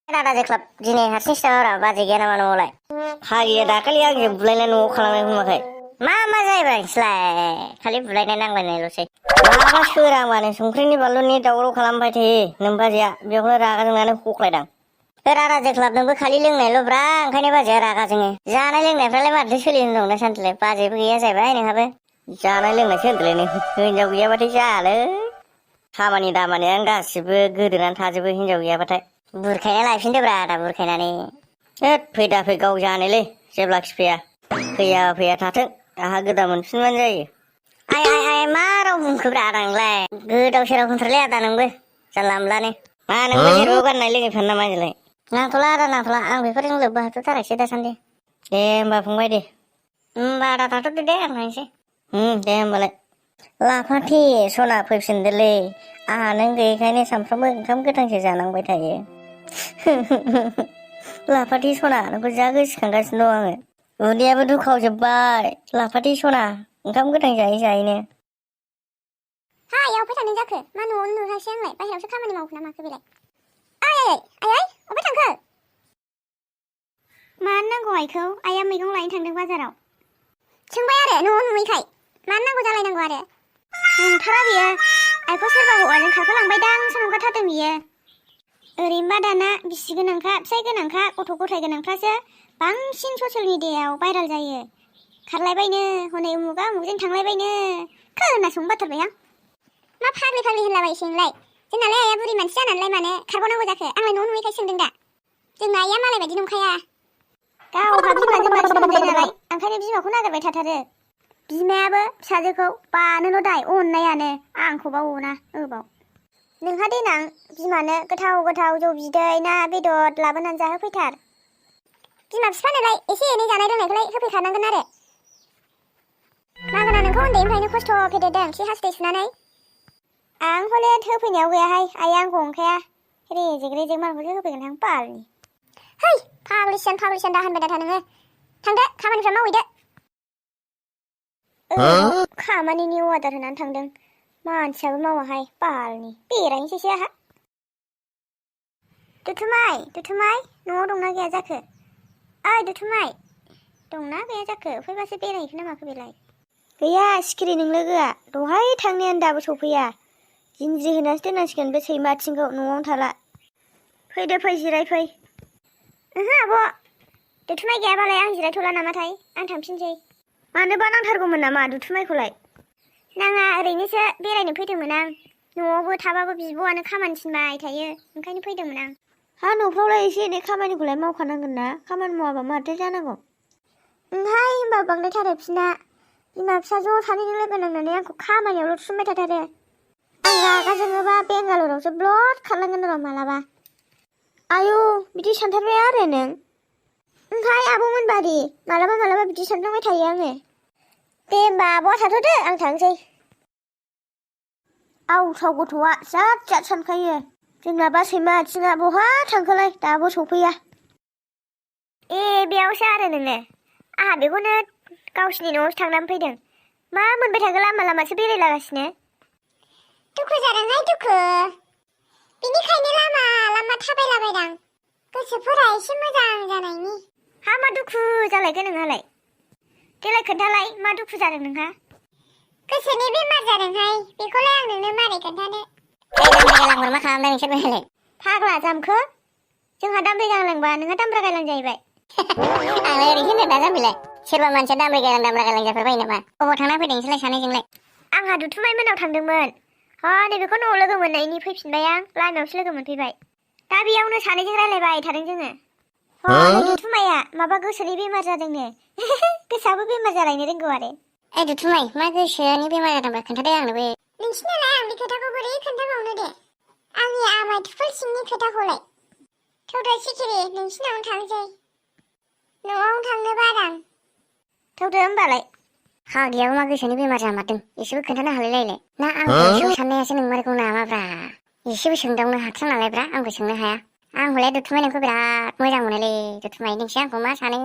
राजा क्लाब दिनै हारसिं सिथारा बाजै गैया नामा न'आवलाय? हागिया दाखालि आंजों बुलायनाय न'आव खालामनाय बुङाखै। मा जायोब्रा नोंसोरलाय? खालि बुलायनाय नांलायनायल'सै। माबा सोरांबानो संख्रिनि बानलुनि दावराव खालामबाय थायो नों बाजैया, बेयावनो रागा जोंनानै हख्लायदां। राजा क्लाब नोंबो खालि लोंनायल'ब्रा, ओंखायनो बाजैया रागा जोङो। जानाय लोंनायफ्रालाय माथो सोलिनो दं दासान्दिलाय? बाजैबो गैया जाहैबाय नोंहाबो। जानाय लोंनायसो होनदोंलै नों, हिनजाव गैयाबाथाय जायालै। खामानि दामानियानो गासिबो गोदोनानै थाजोबो हिनजाव गैयाबाथाय। बुरखायना लायफिनदोब्रा दा बुरखायनानै। होद फै दा फै, गाव जानोलै जेब्लाखि फैया। फैया थाथों, आहा गोदान मोनफिनबानो जायो। आइ मा राव बुंखोब्रा नोंलाय? गोदाव सोराव होनथारलै आदा नोंबो, जानला मोनलानो। मा नोंबो जेरावबो गाननाय लोङैफ्रानो नामा आंजोंलाय? नांथ'ला आदा नांथ'ला, आं बेफोरजों लोब्बा होथ'थाराखिसै दासान्दि। दे होमबा फंबाय दे। होमबा आदा थाथ'दो दे, आं थांसै। दे होमबालाय। लाफाथि सना फैफिनदोलै, आंहा नों गैयैखायनो सानफ्रामबो ओंखाम गोथांसो जानांबाय थायो। लाफाथि सना, नोंखौ जा गोसोखांगासिनो दं आङो। उदैयाबो दुखावजोब्बाय लाफाथि सना, ओंखाम गोथां जायै जायैनो। हाय अबे थांदों जाखो? मा न'आवनो नुहासै आंलाय, बाहेरायावसो खामानि मावखो ना माखो बेलाय? आइ अबे थांखो? मानो नांगौ आइखौ? आइया मैगं लायनो थांदों बाजाराव। सोंबाय आरो न'आव नुयैखाय मानो नांगौ जालायनांगौ आरो? नंथारा बियो, आइखौ सोरबा हौवाजों खारखोलांबायदांसो नंखाथारदों बियो। ओरैनोबा दाना बिसि गोनांखा फिसाइ गोनांखा गथ' गथाय गोनांफ्रासो बांसिन ससियेल मिडियायाव भाइरेल जायो। खारलायबायनो हनै उमुगा उमुगजों थांलायबायनो खोनासंनो बाथारबाय आं। मा फाग्लि होनलाबायसै नोंलाय? जोंनालाय आइया बुरि मानसि जानानैलाय मानो खारबावनांगौ जाखो? आंलाय न'आव नुयैखाय सोंदों दा। जोंना आइया मालाय बायदि नंखाया। गावहा बिमाजों बांसिन अनजायो नालाय, ओंखायनो बिमाखौ नागिरबाय थाथारो। बिमायाबो फिसाजोखौ बानोल' दाय, अननायानो आंखौबा अना ओबाव। नोंहा देनां बिमानो गोथाव जौ बिदै ना बेदर लाबोनानै जाहोफैथार। बिमा बिफानोलाय एसे एनै जानाय लोंनायखौलाय होफैखानांगोन आरो। मागोना नोंखौ उन्दैनिफ्रायनो खस्थ' फेदेरदों खि हासुदै सुनानै। आं हले होफैनायाव गैयाहाय, आइया आंखौ अंखाया। रेजेक मालखौसो होफैगोन आं बालनि। है फाग्लिसियान दा होनबाय था नोङो। थांदो खामानिफ्रा मावहैदो। खामानिनि अर्डार होनानै थांदों, मानसियाबो मावाहाय बालनि, बेरायनोसैसो आहा। दुथुमाय न'आव दंना गैया जाखो? ओइ दुथुमाय, दंना गैया जाखो? फैबासो बेरायहैखो ना माखो बेलाय? गैया सिखिरि नों लोगोआ, दहाय थांनायानो दाबो सफैया। जिन्ज्रि होनासो दोननांसिगोन बे सैमा आथिंखौ, न'आवनो थाला। फैदो फै जिरायफै। ओहो आब', दुथुमाय गैयाबालाय आं जिरायथ'ला नामाथाय, आं थांफिनसै। मानोबा नांथारगौमोन नामा दुथुमायखौलाय? नाङा, ओरैनोसो बेरायनो फैदोंमोन आं। न'आवबो थाबाबो बिब'आनो खामानि थिनबाय थायो, ओंखायनो फैदोंमोन आं। हा न'फ्रावलाय एसे एनै खामानिखौलाय मावखानांगोन ना, खामानि मावाबा माथो जानांगौ? ओंहाय होनबा बांद्रायथारो बिसिना, बिमा फिसा ज' सानैजों लोगो नांनानै आंखौ खामानियावल' थुसोमबाय थाथारो। आं रागा जोङोबा बेंगालरावसो ब्लद खारलांगोन र' मालाबा। आयौ बिदि सानथारबाय आरो नों? ओंहाय आब'मोन बादि मालाबा बिदि सानफ्लांबाय थायो आङो। दे होमबा आब'आ थाथ'दो, आं थांसै। आवसाव गथ'आ जाद सानखायो। जोंनाबा सैमा आथिङा बहा थांखोलाय दाबो सफैया। ए बेयावसो आरो नोङो? आंहा बेखौनो गावसिनि न'आवसो थांनानै फैदों। मा मोनबाय थाखो लामासो बेरायलागासिनो? दुखु जादोंहाय दुखु, बिनिखायनो लामा थाबायलाबायदां, गोसोफोरा एसे मोजां जानायनि। हा मा दुखु जालायखो नोंहालाय? देलाय खोन्थालाय मा दुखु जादों नोंहा? गोसोनि बेमार जादोंहाय, बेखौलाय आं नोंनो मारै खोन्थानो? दामब्रा गालांफोर मा खालामदों नोंसोर बेलाय? फाग्ला जामखो, जोंहा दामब्रि गालांबा नोंहा दामब्रा गालां जाहैबाय। आंलाय ओरैसो होनदों दा जाम्बिलाय, सोरबा मानसिया दामब्रा गालां जाफेरबाय नामा? अबाव थांना फैदों नोंसोरलाय सानैजोंलाय? आंहा दुथुमाय मोनाव थांदोंमोन। नैबेखौ न'आव लोगो मोननायनि फैफिनबाय आं, लामायावसो लोगो मोनफैबाय। दा बेयावनो सानैजों रायलायबाय थादों जोङो। दुथुमाया माबा गोसोनि बेमार जादोंनो। गोसोआबो बेमार जालायनो रोंगौ आरो। दुथुमाय मा गोसोनि बेमार जादोंबा खोन्थादो आंनोबो। नोंसिनालाय आं बे खोथाखौ बोरै खोन्थाबावनो दे, आंनि आमाय थुफुल सिंनि खोथाखौलाय। थौदो सिखिरि नोंसिनावनो थांसै, न'आवनो थांनो बादां। थौदो होमबालाय। हागियाबो मा गोसोनि बेमार जामारदों, एसेबो खोन्थानो हालायलायलाय। ना आंखौ एसेबो साननायासो नोंमारगौ नामाब्रा? एसेबो सोंदावनो हाथार नालायब्रा, आंबो सोंनो हाया। आं हले दुथुमाय नोंखौ बिराद मोजां मोनोलै, दुथुमाय नोंसो आंखौ मा सानो?